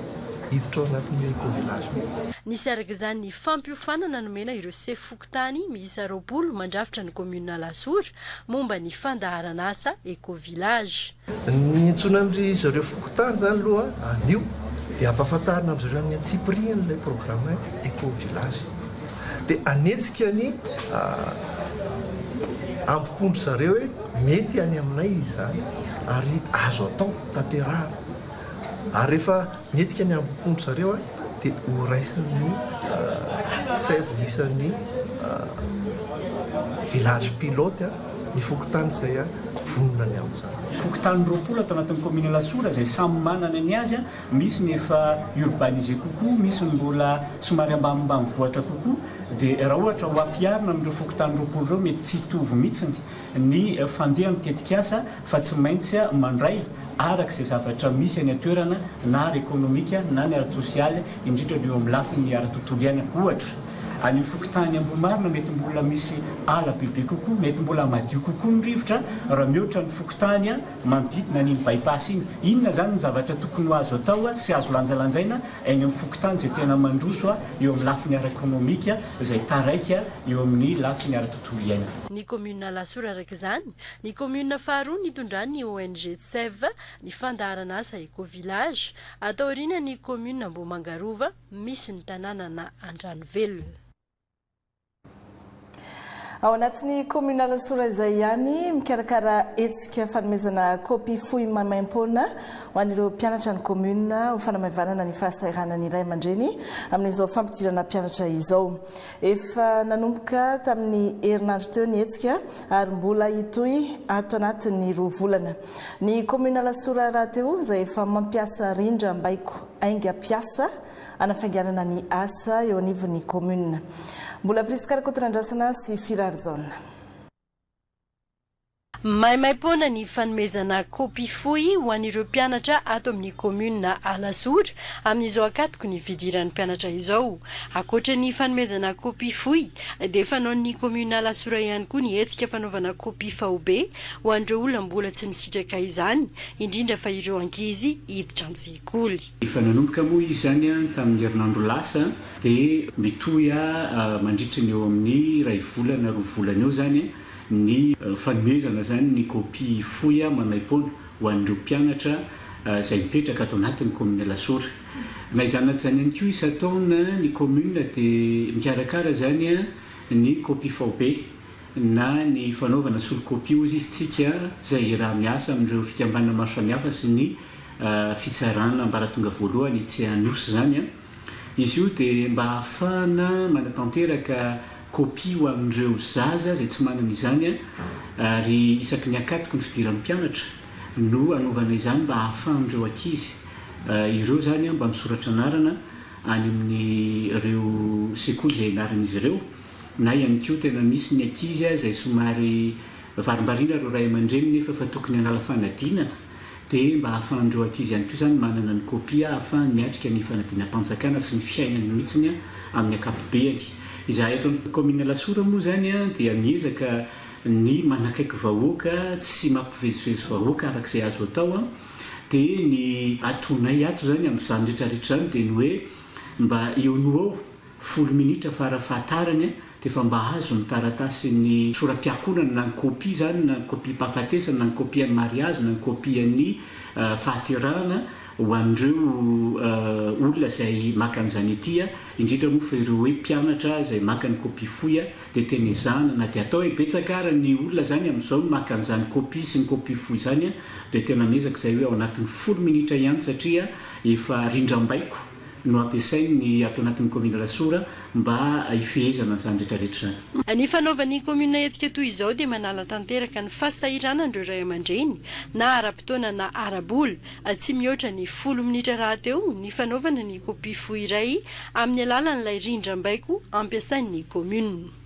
hiditra ao anatin'io eco-village io. Nisy araka izany ny fampiofanana nomena ireo sefo fokontany miisa 20 mandrafitra ny kaominina Alasora momba ny fandaharanasa Eco Village. Ny iantsoana an-dry zareo fokontany izany aloha anio dia hampahafantarina an-dry zareo amin'ny antsipiriany ilay programme Eco Village. Dia hanetsika ny hambom-pon-dry zareo hoe mety any aminay izany ary azo atao tanterahana. Ary rehefa mihetsika ny hambom-pon-dry zareo dia ho raisin'ny saivo isan'ny village pilote ny fokontany izay vonona ny amin'izany. Fokontany 20 ato anatin'ny commune Alasora izay samy manana ny azy, misy ny efa urbanisé kokoa, misy ny mbola somary ambanimbanivohitra kokoa, dia raha ohatra ho ampiharina amin'ireo fokontany 20 ireo mety tsy hitovy mihitsiny ny fandehan'ny tetikasa fa tsy maintsy mandray araka izay zavatra misy any an-toerana na ara-ekonomika na ny ara-tsosialy, indrindra ny eo amin'ny lafiny ara-tontolo iainana. Ohatra, Any amin'ny fokontany Ambohimarina mety mbola misy ala bebe kokoa, mety mbola madio kokoa ny rivotra raha mihoatra ny fokontany manodidina an'iny by-pass iny. Inona izany ny zavatra tokony ho azo atao sy azo lanjalanjaina any amin'ny fokontany izay tena mandroso eo amin'ny lafiny ara-ekonomika izay taraiky eo amin'ny lafiny ara-tontolo iainana. Ny kaominina Alasora araka izany, ny kaominina faharoa nitondran'ny ONG Save ny fandaharan'asa Eco Village, ato aorianan'ny kaominina Ambohimanga Rova misy ny tanànana Andranovelona. Ao anatin'ny kaominina Alasora izay ihany, mikarakara hetsika fanomezana kopia fohy maimaimpoana ho an'ireo mpianatra ny kaominina ho fanamaivanana ny fahasahiranan'ny ray aman-dreny amin'izao fampidirana mpianatra izao. Efa nanomboka tamin'ny herinandro teo ny hetsika ary mbola hitohy ato anatin'ny roa volana. Ny kaominina Alasora rahateo izay efa mampiasa rindram-baiko haingam-piasa hanafainganana ny asa eo anivon'ny kaominina. Mbola Prisca Rakotonandrasana sy Firarijaona. Maimaimpoana ny fanomezana kopia fohy ho an'ireo mpianatra ato amin'ny kaominina Alasora amin'izao ankatoky ny fidiran'ny mpianatra izao. Ankoatra ny fanomezana kopia fohy dia fanaon'ny kaominina Alasora ihany koa ny hetsika fanaovana kopia faobe ho an'ireo olona mbola tsy nisitraka izany, indrindra fa ireo ankizy hiditra an-tsekoly. Efa nanomboka moa izy izany tamin'ny herinandro lasa dia mitohy mandritra ny eo amin'ny iray volana roa volana eo izany ny fanomezana izany ny kopia fohy maimaimpoana ho an'ireo mpianatra izay mipetraka ato anatin'ny kaominina Alasora. Na izany na tsy izany ihany koa isan-taona ny kaominina dia mikarakara izany ny kopia faobe na ny fanaovana solokopia hozy izy tsika izay iaraha-miasa amin'ireo fikambanana maro samihafa sy ny fitsarana ambaratonga voalohany etsy Anosy izany an. Izy io dia mba hahafahana manatanteraka kopia ho amin'ireo zaza izay tsy manana izany an, ary isaky ny akatoko ny fidiran'ny mpianatra no anaovana izany mba hahafahan'ireo ankizy ireo izany an mba misoratra anarana any amin'ireo sekoly izay ianaran'izy ireo na ihany koa tena misy ny ankizy izay somary varimbariana ireo ray aman-dreny nefa efa tokony hanala fanadinana dia mba ahafahan'ireo ankizy ihany koa izany manana ny kopia ahafahany miatrika ny fanadinam-panjakana sy ny fiainany mihitsiny amin'ny ankapobeany. Izahay ato amin'ny kaominina Alasora moa izany dia miezaka ny manakaiky vahoaka, tsy mampivezivezy vahoaka araka izay azo atao dia ny ataonay ato izany amin'izany rehetra rehetra izany dia ny hoe mba eo no eo Folo minitra fara fahatarany dia efa mba azo ny taratasin'ny sora-piakonana na ny kopia izany na ny kopiam-pahafatesana na ny kopian'ny mariazy na ny kopian'ny fahaterahana ho an'ireo olona izay maka an'izany ety indrindra moa fa ireo hoe mpianatra izay maka ny kopia fohy dia tena ezahana na dia atao hoe betsaka ara ny olona izany amin'izao no maka an'izany kopia sy ny kopia fohy izany dia tena miezaka izay hoe ao anatin'ny folo minitra ihany satria efa rindram-baiko no ampiasain'ny ato anatin'ny kaominina Alasora mba hifehezana an'izany rehetrarehetra izany. Ny fanaovan'ny kaominina hetsika toy izao dia manala tanteraka ny fahasahiranan'ireo ray aman-dreny na ara-potoana na ara-bola. Tsy mihoatra ny folo minitra rahateo ny fanaovana ny kopia fohy iray amin'ny alalan'ilay rindrambaiko ampiasain'ny kaominina.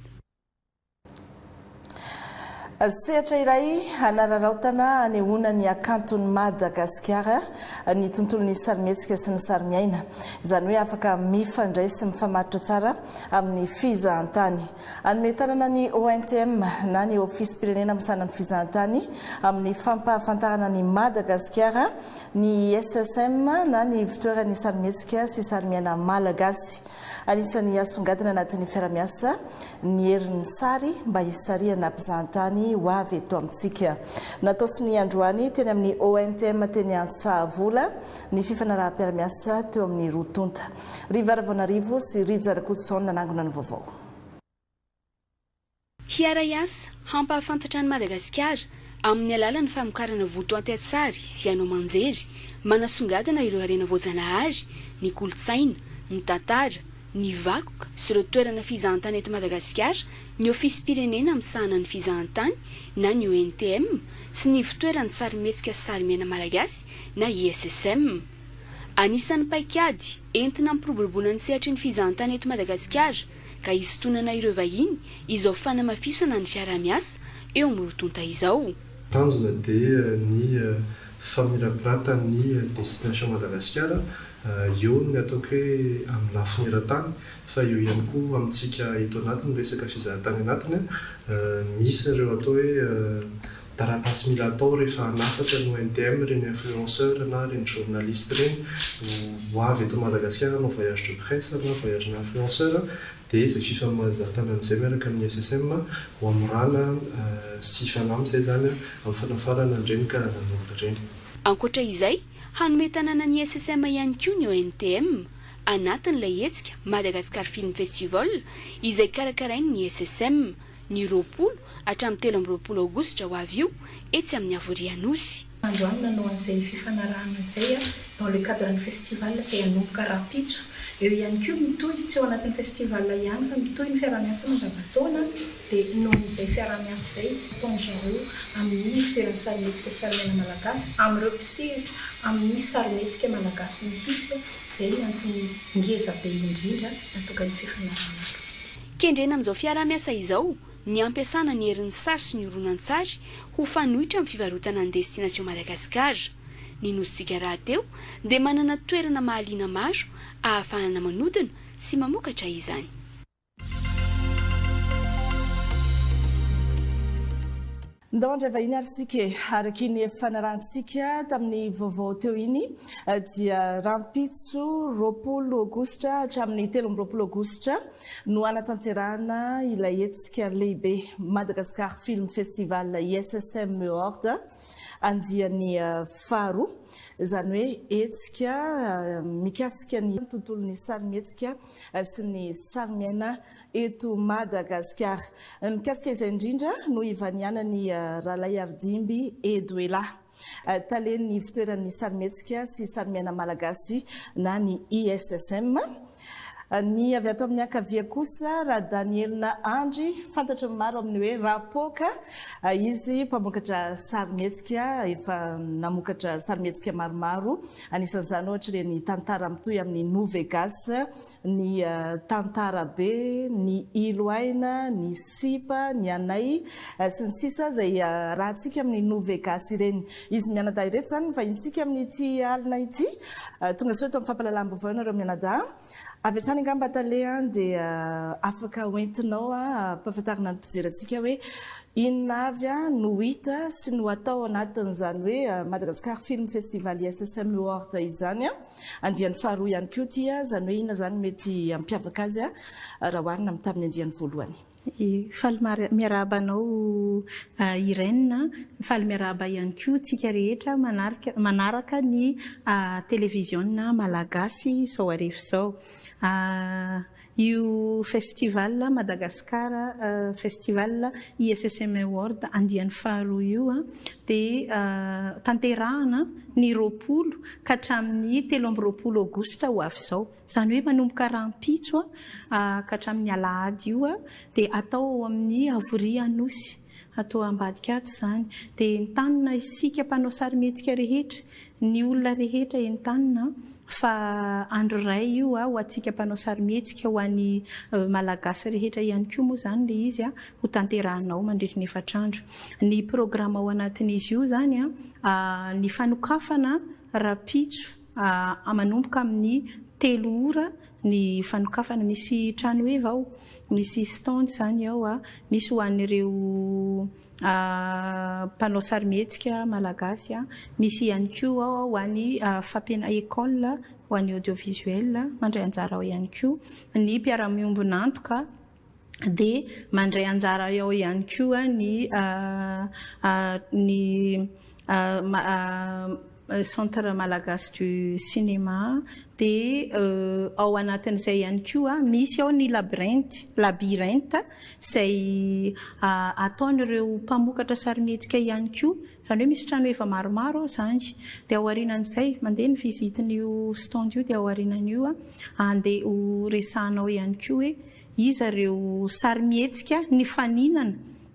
Sehatra iray hanararaotana hanehoana ny hakanton'i Madagasikara ny tontolon'ny sarimihetsika sy ny sarimiaina. Izany hoe afaka mifandray sy mifamatotra tsara amin'ny fizahantany. Hanome tanana ny ONTM na ny Ofisim-pirenena misahana ny fizahantany amin'ny fampahafantarana an'i Madagasikara ny ISSM na ny Ivontoeran'ny sarimihetsika sy sarimiaina malagasy. Anisan'ny asongadina anatin'ny fiarahamiasa ny herin'ny sary mba hisarihana mpizahantany ho avy eto amintsika. Natao sonia androany teny amin'ny ONTM teny Antsahavola ny fifanaraham-piarahamiasa teo amin'ny roa tonta. Riva Ravaonarivo sy Rija Rakotoson nanangona ny vaovao. Hiara-hiasa hampahafantatra an'i Madagasikara amin'ny alalan'ny famokarana votoaty an-tsary sy haino aman-jery manasongadina ireo harena voajanahary, ny kolontsaina, ny tantara, ny vakoka sy ireo toerana fizahantany eto Madagasikara ny Ofisim-pirenena misahana ny fizahantany na ny ONTM sy ny Ivotoeran'ny sarimihetsika sy sarimiaina malagasy na ISSM. Anisan'ny paikady entina hampiroboroboana ny sehatry ny fizahantany eto Madagasikara ka hisintonana ireo vahiny izao fanamafisana ny fiaraha-miasa eo amin'ny roa tonta izao. Tanjona dia ny famirapiratan'ny Destination Madagasikara, eo ny ataoko hoe amin'ny lafiny eran-tany fa eo ihany koa amintsika eto anatiny resaka fizahan-tany anatiny, misy ireo atao hoe taratasy mila atao rehefa hanafatra ny ONTM, ireny influenceur na ireny journaliste ireny ho avy eto Madagasikara hanao voyage de presse na voyage na-influenceur dia izay fifanomezan-tanana izay miaraka amin'ny SSM ho hamorana sy hifanampy izay izany amin'ny fanafarana an'ireny karazan'olona ireny. Ankoatra izay, hanome tanàna ny SSM ihany koa ny ONTM, anatin'ilay hetsika Madagascar Film Festival izay karakarain'ny SSM, ny 20 hatramin'ny 23 aogositra ho avy io, etsy amin'ny Havoria Anosy. Androany nanao an'izay fifanarahana izay dans le cadre ny festival izay hanomboka rahampitso. Eo ihany koa mitohy, tsy ao anatin'ny festival ihany fa mitohy ny fiaraha-miasa mandavantaona dia nohon'izay fiaraha-miasa izay ataon-dry zareo amin'ny ivontoeran'ny sarimihetsika sy sarimiaina malagasy, amin'ireo mpisehatra amin'ny sarimihetsika malagasy mihitsy, izay ny antony ngeza be indrindra nahatonga ny fifanarahana aloha. Kendrena amin'izao fiaraha-miasa izao ny hampiasana ny herin'ny sary sy ny horonantsary ho fanoitra amin'ny fivarotana ny Destination Madagascar. Ny Nosintsika rahateo dia manana toerana mahaliana maro ahafahana manodina sy mamokatra izany. Ndao handray vahiny ary isika e! Araka iny efa narahantsika tamin'ny vaovao teo iny dia rahampitso 20 aogositra hatramin'ny 23 aogositra no hanatanterahana ilay hetsika lehibe Madagascar Film Festival ISSM Award andiany faharoa. Izany hoe hetsika mikasika ny tontolon'ny sarimihetsika sy ny sarimiaina eto Madagasikara. Mikasika izay indrindra no ivanianan'i Ralaiaridimby Edoela, talen'ny Ivotoeran'ny sarimihetsika sy sarimiaina malagasy na ny ISSM. Ny avy ato amin'ny ankavia kosa, Radanielina Andry, fantatry ny maro amin'ny hoe Rapoaka. Izy mpamokatra sarimihetsika, efa namokatra sarimihetsika maromaro, anisan'izany ohatra ireny tantara mitohy amin'ny New Vegas, ny tantara be, ny ilo aina, ny sipa, ny anay, sy ny sisa izay arahantsika amin'ny New Vegas ireny. Izy mianadahy ireto izany no vahintsika amin'ity alina ity. Tonga soa eto amin'ny fampahalalam-baovao ianareo mianadahy. Avy hatrany angamba tale dia afaka hoentinao ampahafantarina ny mpijery antsika hoe inona avy no hita sy no atao anatin'izany hoe Madagascar Film Festival ISSM Award izany. Andiany faharoa ihany koa ity, izany hoe inona izany mety hampiavaka azy raha oharina amin'ny tamin'ny andiany voalohany? Faly miarahaba anao Irène, faly miarahaba ihany koa antsika rehetra manaraka ny televiziona malagasy izao hariva izao. Io festival Madagascar festival ISSM Award andiany faharoa io dia tanterahana ny 20 ka hatramin'ny 23 aogositra ho avy izao. Izany hoe manomboka rahampitso ka hatramin'ny alahady io dia atao ao amin'ny Havoria Anosy, ato ambadika ato izany. Dia entanina isika mpanao sarimihetsika rehetra, ny olona rehetra entanina fa andro iray io ho antsika mpanao sarimihetsika, ho an'ny Malagasy rehetra ihany koa moa izany ilay izy ho tanterahina ao mandritry ny efatra andro. Ny programa ao anatin'izy io izany, ny fanokafana rahampitso manomboka amin'ny telo ora ny fanokafana, misy trano heva ao, misy stand izany ao, misy ho an'ireo mpanao sarimihetsika malagasy, misy ihany koa ao ho an'ny fampiana école ho an'ny audiovisuel, mandray anjara ao ihany koa ny mpiara-miombon'antoka dia mandray anjara ao ihany koa ny ny Centre Malagasy du Cinéma dia ao anatin'izay ihany koa misy ao ny labyrinthe labyrinthe izay ataon'ireo mpamokatra sarimihetsika ihany koa, izany hoe misy trano heva maromaro ao izany. Dia ao aorianan'izay, mandeha ny visite-n'io stand io dia ao aorianan'io andeha ho resahana ao ihany koa hoe iza ireo sarimihetsika nifaninana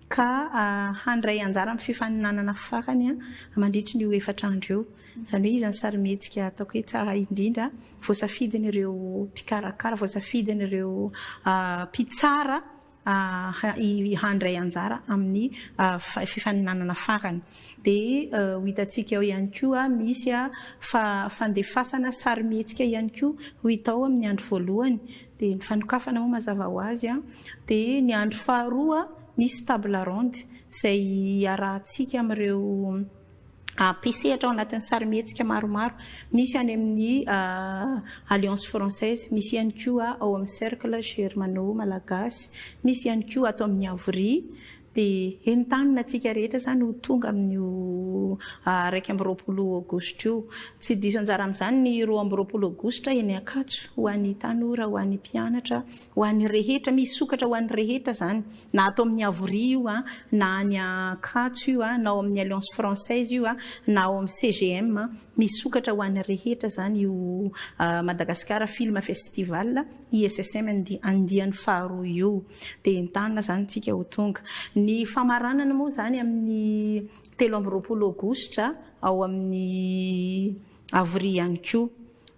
ka handray anjara amin'ny fifaninanana farany mandritry ny io efatra andro io. Izany hoe iza ny sarimihetsika ataoko hoe tsara indrindra voasafidin'ireo mpikarakara, voasafidin'ireo mpitsara. Handray anjara amin'ny fifaninanana farany. Dia ho hitantsika ao ihany koa misy fandefasana sarimihetsika ihany koa ho hita ao amin'ny andro voalohany. Dia ny fanokafana moa mazava ho azy. Dia ny andro faharoa misy table ronde izay iarahantsika amin'ireo mpisehatra ao anatin'ny sarimihetsika maromaro. Misy any amin'ny Alliance Française, misy ihany koa ao amin'ny Cercle Germano-Malagasy, misy ihany koa ato amin'ny Avoria. Dia entanina antsika rehetra izany ho tonga amin'io 21 aogositra io. Tsy diso anjara amin'izany ny 22 aogositra eny Ankatso ho an'ny tanora, ho an'ny mpianatra, ho an'ny rehetra, misokatra ho an'ny rehetra izany. Na ato amin'ny Avoria io, na any Ankatso io, na ao amin'ny Alliance Française io, na ao amin'ny CGM, misokatra ho an'ny rehetra izany io Madagascar Film Festival ISSM andiany faharoa io. Dia entanina izany isika ho tonga. Ny famaranana moa izany amin'ny 23 aogositra ao amin'ny Avoria ihany koa.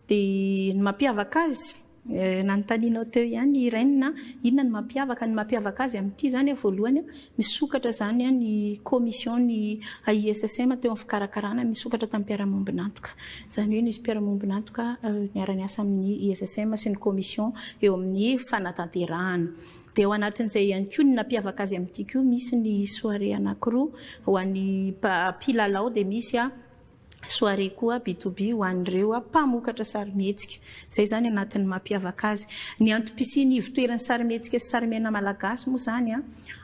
Dia ny mampiavaka azy, Nanontanianao teo ihany i Irène, inona no mampiavaka? Ny mampiavaka azy amin'ity izany voalohany, misokatra izany ny commission ny ISSM teo amin'ny fikarakarana, misokatra tamin'ny mpiara-miombon'antoka. Izany hoe nisy mpiara-miombon'antoka niara-niasa amin'ny ISSM sy ny commission eo amin'ny fanatanterahana. Dia ao anatin'izay ihany koa ny nampiavaka azy amin'ity koa, misy ny soirée anankiroa ho an'ny mpilalao dia misy soirée koa B to B ho an'ireo mpamokatra sarimihetsika. Izay izany anatin'ny mampiavaka azy. Ny antom-pisian'ny ivotoeran'ny sarimihetsika sy sarimiaina malagasy moa izany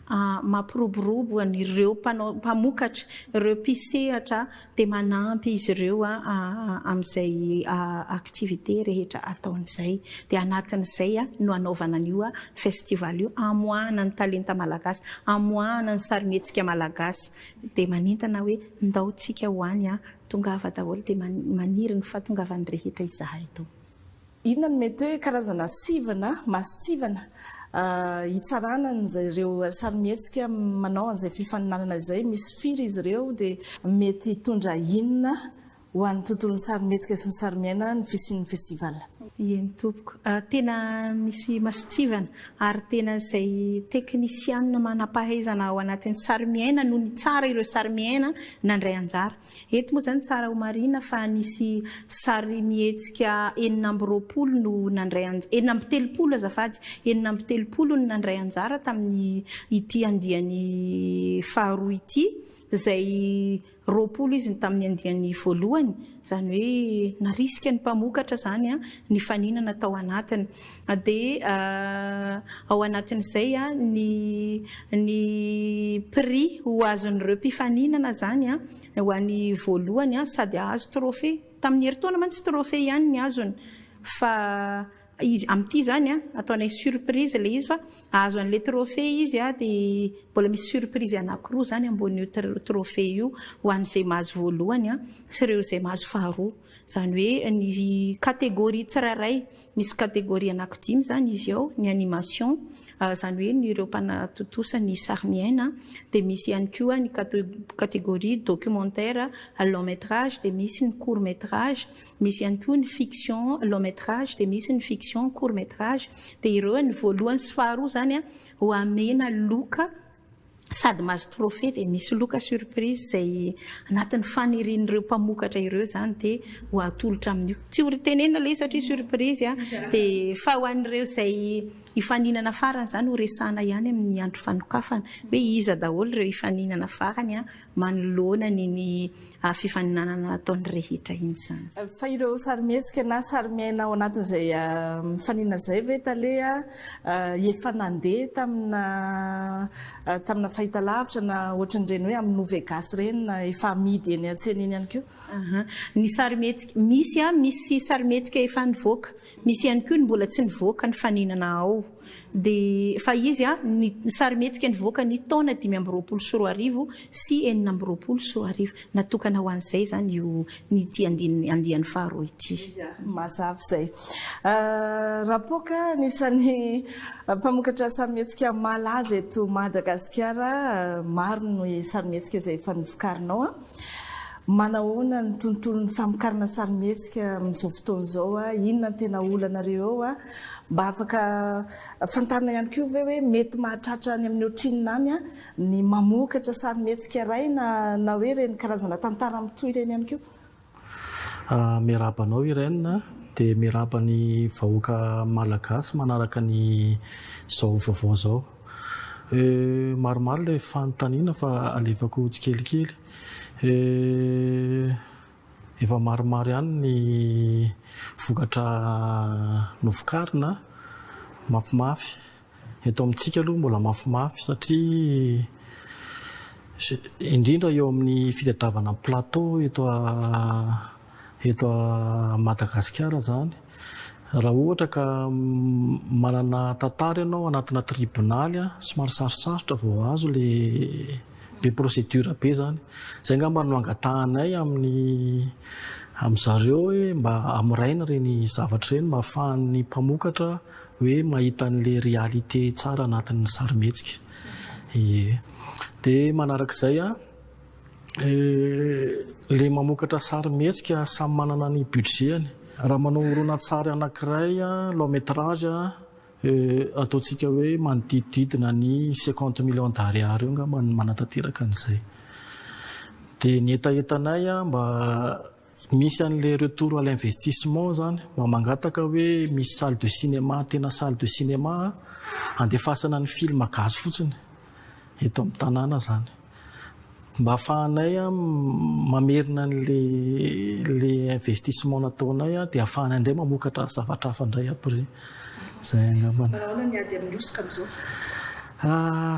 mampiroborobo an'ireo mpanao mpamokatra, ireo mpisehatra dia manampy izy ireo amin'izay activité rehetra ataony izay. Dia anatin'izay no anaovana an'io festival io, amoahana ny talenta malagasy, amoahana ny sarimihetsika malagasy. Dia manentana hoe ndao tsika ho any a, tongava daholo dia maniry ny fahatongavan'ny rehetra izahay eto. Inona no mety hoe karazana sivana, mason-tsivana, hitsarana an'ireo sarimihetsika manao an'izay fifaninanana izay? Misy firy izy ireo dia mety hitondra inona Ho an'ny tontolon'ny sarimihetsika sy ny sarimiaina ny fisian'ny festival. Eny tompoko. Tena misy mason-tsivana ary tena izay teknisianina manam-pahaizana ao anatin'ny sarimiaina no nitsara ireo sarimiaina nandray anjara. Eto moa izany tsara homarihina fa nisy sarimihetsika 26 no nandray anjara, 36 azafady, 36 no nandray anjara tamin'ny ity andiany faharoa ity izay 20 izy ny tamin'ny andiany voalohany, izany hoe narisika ny mpamokatra izany nifaninana tao anatiny. Dia ao anatin'izay ny ny prix ho azon'ireo mpifaninana izany ho an'ny voalohany sady hahazo trophée. Tamin'ny herintaona mantsy trophée ihany ny azony fa Izy amin'ity izany an, ataonay surprise ilay izy fa ahazo an'ilay trophée izy an, dia mbola misy surprise anankiroa izany ambonin'io trophée io ho an'izay mahazo voalohany an, sy ireo izay mahazo faharoa. Izany hoe ny catégorie tsirairay, misy catégorie anankidimy izany izy ao, ny animation, izany hoe ny ireo mpanatontosa ny sarimiaina, dia misy ihany koa ny catégorie documentaire, long métrage, dia misy ny court métrage, Misy ihany koa ny fiction long métrage dia misy ny fiction court métrage dia ireo ny voalohany sy faharoa izany ho amena loka sady mahazo trophée dia misy loka surprise izay anatin'ny fanirian'ireo mpamokatra ireo izany dia ho atolotra amin'io. Tsy ho tenenina ilay izy satria surprise dia fa ho an'ireo izay hifaninana farany izany ho resahana ihany amin'ny andro fanokafana hoe iza daholo ireo hifaninana farany manoloana an'iny fifaninanana nataony rehetra iny izany. Fa ireo sarimihetsika na sarimiaina ao anatin'izay mifaninana izay ve tale efa nandeha tamina tamina fahitalavitra na ohatran'ireny hoe amin'ny Novegasy ireny na efa amidy eny an-tsena eny ihany koa? Aha. Ny sarimihetsika, misy an, misy sarimihetsika efa nivoaka, misy ihany koa ny mbola tsy nivoaka nifaninana ao. Dia fa izy an, ny sarimihetsika nivoaka ny taona 2025 sy 2026. Natokana ho an'izay izany io ny ity andininy andiany faharoa ity. Mazava izay. Rapoaka, anisan'ny mpamokatra sarimihetsika malaza eto Madagasikara. Maro ny sarimihetsika izay efa novokarinao an. Manahoana ny tontolon'ny famokarana sarimihetsika amin'izao fotoana izao? Inona no tena olanareo eo? Mba afaka fantarina ihany koa ve hoe mety mahatratra any amin'ny ohatrinona any ny mamokatra sarimihetsika iray na na hoe ireny karazana tantara mitohy ireny ihany koa? Miarahaba anao Irène, dia miarahaba ny vahoaka malagasy manaraka ny izao vaovao izao. Maromaro ilay fanontaniana fa alefako tsikelikely. Efa maromaro ihany ny vokatra novokarina, mafimafy. Eto amintsika aloha mbola mafimafy satria indrindra eo amin'ny fitadiavana plateau eto eto Madagasikara izany. Raha ohatra ka manana tantara ianao anatina tribonaly, somary sarotsarotra vao azo ilay be procédure be izany. Izay angamba no angatahanay amin'ny amin-dry zareo hoe mba hamoraina ireny zavatra ireny mba ahafahan'ny mpamokatra hoe mahita an'ilay réalité tsara anatin'ny sarimihetsika. Ie. Dia manarak'izay an, ilay mamokatra sarimihetsika samy manana ny budget-ny. Raha manao horonantsary anankiray long métrage Ataontsika hoe manodidididina ny cinquante millions d'ariary eo angamba ny manatanteraka an'izay. Dia ny hetahetanay mba misy an'ilay retour à l'investissement izany, mba mangataka hoe misy salle de cinéma, tena salle de cinéma andefasana ny film gasy fotsiny eto amin'ny tanàna izany. Mba ahafahanay mamerina an'ilay ilay investissement nataonay dia ahafahanay indray mamokatra zavatra hafa indray après. Izay angambany. Manao ahoana ny ady amin'ny hosoka amin'izao?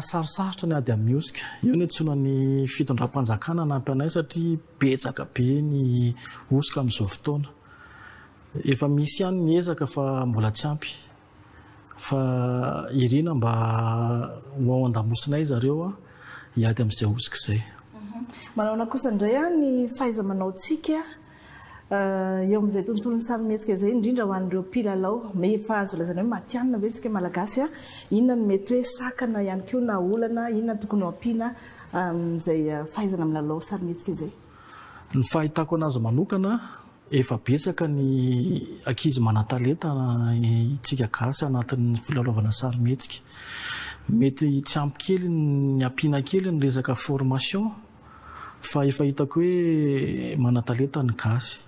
Sarosarotra ny ady amin'ny hosoka. Eo no iantsoana ny fitondram-panjakana hanampy anay satria betsaka be ny hosoka amin'izao fotoana. Efa misy ihany ny ezaka fa mbola tsy ampy. Fa irina mba ho ao an-damosinay zareo hiady amin'izay hosoka izay. Manahoana kosa indray ny fahaiza-manaontsika eo amin'izay tontolon'ny sarimihetsika izay, indrindra ho an'ireo mpilalao? Efa azo lazaina hoe matihanina ve isika Malagasy? Inona no mety hoe sakana ihany koa na olana? Inona no tokony ho ampiana amin'izay fahaizana milalao sarimihetsika izay? Ny fahitako anazy manokana, Efa betsaka ny ankizy manan-talenta itsika gasy anatin'ny filalaovana sarimihetsika. Mety tsy ampy kely ny ampiana kely ny resaka formation fa efa hitako hoe manan-talenta ny gasy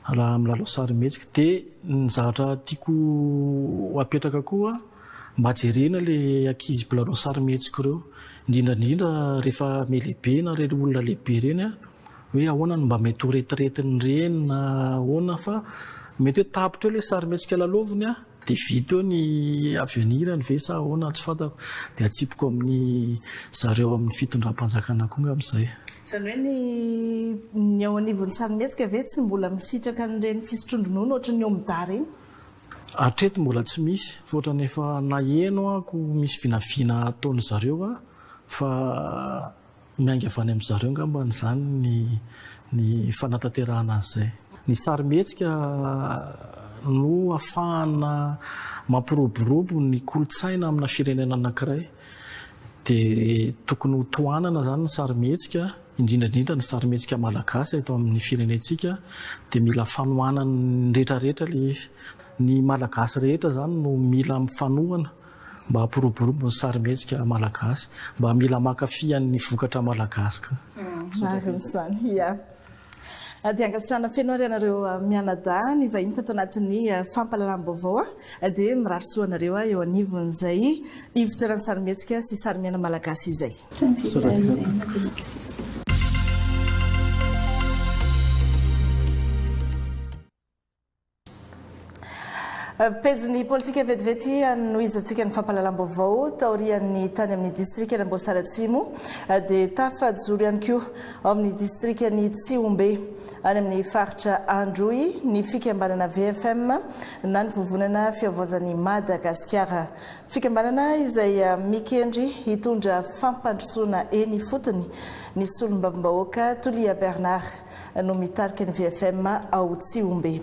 raha milalao sarimihetsika. Dia ny zavatra tiako apetraka koa mba jerena ilay ankizy mpilalao sarimihetsika ireo, indrindra indrindra rehefa mihalehibe na ireny olona lehibe ireny an. Hoe ahoana no mba mety ho retiretin'ireny na ahoana fa mety hoe tapitra eo ilay sarimihetsika lalaoviny an, dia vita eo ny avenir-ny ve sa ahoana tsy fantako, dia atsipiko amin'ny zareo amin'ny fitondram-panjakana koa angamba izay. Izany hoe ny ny ao anivon'ny sarimihetsika ve tsy mbola misitraka an'ireny fisotroan-dronono ohatran'ny OMDA ireny? Hatreto mbola tsy misy, fa ohatran'ny efa naheno aho misy vinavina ataon'ny zareo an, fa Miainga avy any amin-dry zareo angambany izany ny ny fanatanterahana an'izay. Ny sarimihetsika no ahafahana mampiroborobo ny kolontsaina amina firenena anankiray. Dia tokony ho tohanana izany ny sarimihetsika, indrindra indrindra ny sarimihetsika malagasy eto amin'ny firenentsika, dia mila fanohanan'ny rehetra rehetra ilay izy. Ny malagasy rehetra izany no mila mifanohana. Mba hampiroborobo ny sarimihetsika malagasy. Mba mila mankafy an'ny vokatra malagasy koa. Marina izany, ia. Dia ankasitrahana feno ary ianareo mianadahy nivahiny tato anatin'ny fampahalalam-baovao. Dia mirary soa anareo eo anivon'izay ivotoeran'ny sarimihetsika sy sarimiaina malagasy izay. Misaotra indrindra tompoko. Pejin'ny politika vetivety hanohizantsika ny fampahalalam-baovao taorian'ny tany amin'ny distrikan'i Amboasary Atsimo dia tafajoro ihany koa ao amin'ny distrikan'i Tsihombe any amin'ny faritra Androy ny fikambanana VFM na ny Vovonana Fihavaozan'i Madagasikara. Fikambanana izay mikendry hitondra fampandrosoana eny ifotony ny solombavambahoaka Tolia Bernard. no mitarika ny VFM ao Tsihombe.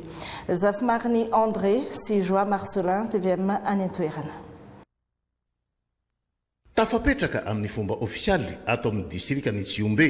Zafimariny André sy Joie Marcelin, tvm any an-toerana. Tafapetraka amin'ny fomba ofisialy ato amin'ny distrikan'i Tsihombe.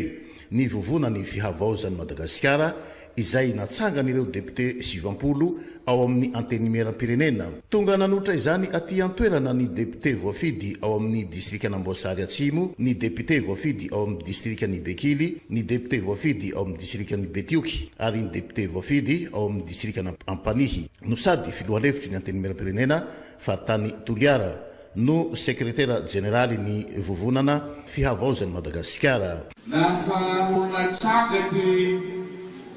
ny Vovonan'ny Fihavaozan'i Madagasikara izay natsangan'ireo depiote 90 ao amin'ny Antenimierampirenena. Tonga nanolotra izany aty an-toerana ny depiote voafidy ao amin'ny distrikan'Amboasary Atsimo, ny depiote voafidy ao amin'ny distrikan'i Bekily, ny depiote voafidy ao amin'ny distrikan'i Betioky ary ny depiote voafidy ao amin'ny distrikan'Ampanihy no sady filoha lefitry ny Antenimierampirenena faritany Toliara no sekretera jeneraly ny Vovonana Fihavaozan'i Madagasikara. Lafa ho natsanga ty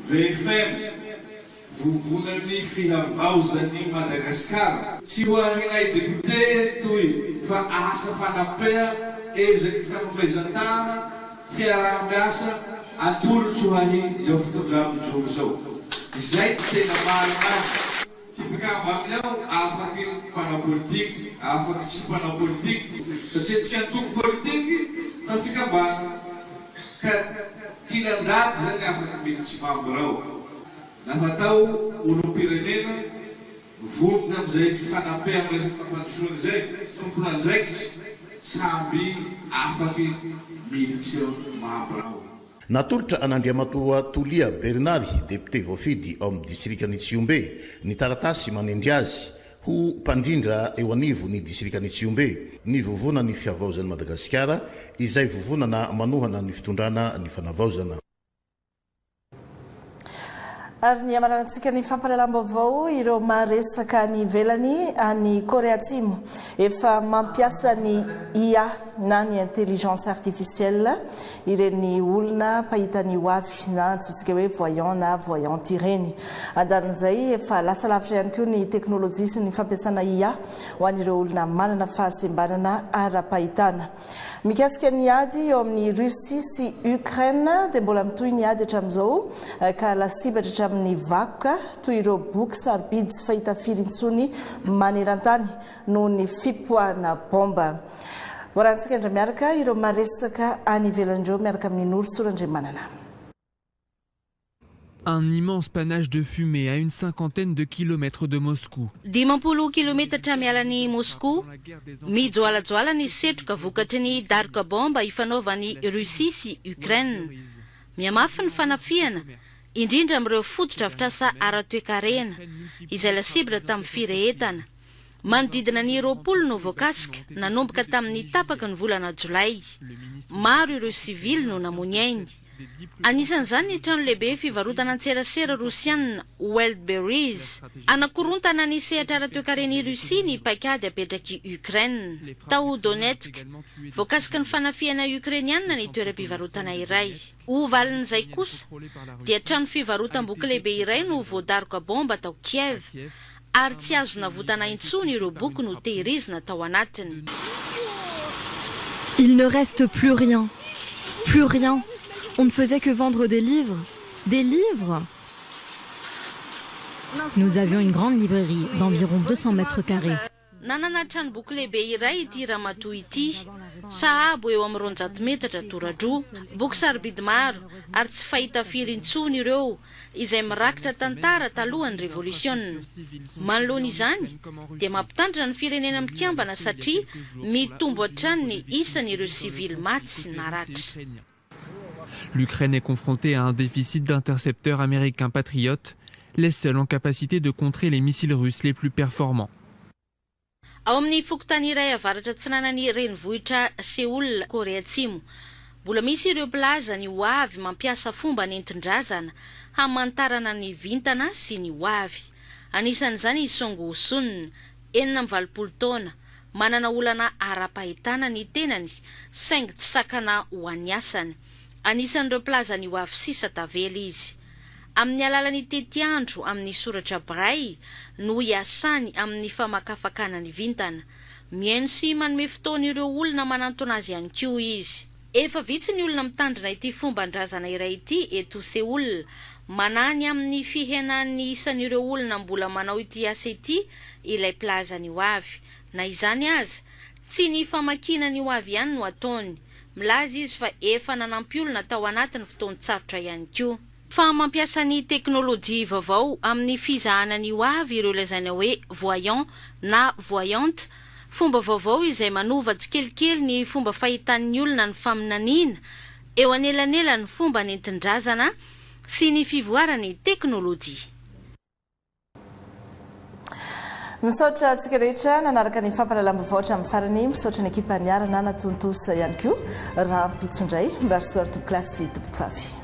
VFM, Vovonan'ny Fihavaozan'i Madagasikara, tsy ho ahinay député toy fa asa fanampea, ezaky fanomezan-tàna, fiaraha-miasa atolotro ahy zao fitondrà-mijoro zao. Izay ty tena marina ahy. Ty mpikamba aminy ao afaky mpanao politiky, afaky tsy mpanao politiky, satria tsy antoko politiky fa fikambana, ka kila ndaty zany afaky militsy membre ao, lafa atao olom-pirenena vonona amizay fifanampea am resaky fampandrosoana izay, tompon'andraikitry samby afaky militsy membre ao. Natolotra an'Andriamatoa Tolia Bernard, depiote voafidy ao amin'ny distrikan'i Tsihombe, ny taratasy manendry azy ho mpandrindra eo anivon'ny distrikan'i Tsihombe, ny Vovonan'ny Fihavaozan'i Madagasikara, izay vovonana manohana ny fitondrana ny fanavaozana. Ary ny hamaranantsika ny fampahalalam-baovao, ireo maharesaka any ivelany any Korea Atsimo efa mampiasa ny IA na ny intelligence artificielle ireny olona mpahita ny hoavy na antsointsika hoe voyant na voyante ireny. Andanin'izay, efa lasa lavitra ihany koa ny teknolojia sy ny fampiasana IA ho an'ireo olona manana fahasembanana ara-pahitana. Mikasika ny ady eo amin'i Russie sy Ukraine dia mbola mitohy ny ady hatramin'izao ka lasibatra hatramin'ny vakoka toy ireo boky sarobidy tsy fahita firy intsony maneran-tany noho ny fipoahana baomba. Hoarahantsika indray miaraka ireo maresaka any ivelany ireo miaraka amin'i Norosoa Randriamanana. Un immense panache de fumée à une cinquantaine de kilomètres de Moscou. 50 kilometatra miala an'i Moscou, mijoalajoala ny setroka vokatry ny daroka baomba ifanaovan'i Russie sy Ukraine. Mihamafy ny fanafihana, indrindra amin'ireo fotodrafitrasa ara-toekarena, izay lasibatra tamin'ny firehetana. Manodidina ny 20 no voakasika nanomboka tamin'ny tapaky ny volana jolay. Maro ireo sivily no namoy ny ainy. Anisan'izany ny trano lehibe fivarotana an-tserasera Rosiana Wildberries. Hanakorontana ny sehatra ara-toekaren'i Russie ny paikady apetrak'i Ukraine. Tao Donetsk, voakasiky ny fanafihana Ukrainiana ny toeram-pivarotana iray. Ho valin'izay kosa, dia trano fivarotam-boky lehibe iray no voadaroka baomba tao Kiev, ary tsy azo navotana intsony ireo boky notehirizina tao anatiny. Il ne reste plus rien. Plus rien. On ne faisait que vendre des livres. Des livres! Nous avions une grande librairie d'environ 200 mètres carrés. Nanana tranomboky lehibe iray ity ramatoa ity, sahabo eo amin'ny 200 metatra toradroa. Boky sarobidy maro ary tsy fahita firy intsony ireo, izay mirakitra tantara talohan'ny revolisiona. Manoloana izany dia mampitandrina ny Firenena Mikambana satria mitombo hatrany ny isan'ireo sivily maty sy naratra. L'Ukraine est confrontée à un déficit d'intercepteurs américains patriotes, les seuls en capacité de contrer les missiles russes les plus performants. Ao amin'ny fokontany iray avaratra atsinanan'ny renivohitra Seoul, Korea Atsimo, mbola misy ireo mpilaza ny ho avy mampiasa fomba nentin-drazana hamantarana ny vintana sy ny ho avy. Anisan'izany i Song Woo-sun, 86 taona, manana olana ara-pahitana ny tenany saingy tsy sakana ho an'ny asany. Anisan'ireo mpilaza ny ho avy sisa tavela izy. Amin'ny alalan'ny tetiandro amin'ny soratra Braille no iasany amin'ny famakafakana ny vintana. Mihaino sy manome fotoana ireo olona manantona azy ihany koa izy. Efa vitsy ny olona mitandrina ity fomban-drazana iray ity eto Seoul. Manahy ny amin'ny fihenan'ny isan'ireo olona mbola manao ity asa ity ilay mpilaza ny ho avy. Na izany aza, tsy ny famakiana ny ho avy ihany no ataony. Milaza izy fa efa nanampy olona tao anatin'ny fotoan-tsarotra ihany koa. Fa mampiasa ny teknolojia vaovao amin'ny fizahana ny ho avy ireo lazaina hoe voyant na voyante, fomba vaovao izay manova tsikelikely ny fomba fahitan'ny olona ny faminaniana. eo anelanelan'ny fomba nentin-drazana sy ny fivoaran'ny teknolojia. Misaotra antsika rehetra nanaraka ny fampahalalam-baovao hatramin'ny farany. Misaotra ny ekipa niara-nanatontosa ihany koa. Rahampitso indray. Mirary soa ry tompokolahy sy tompokovavy.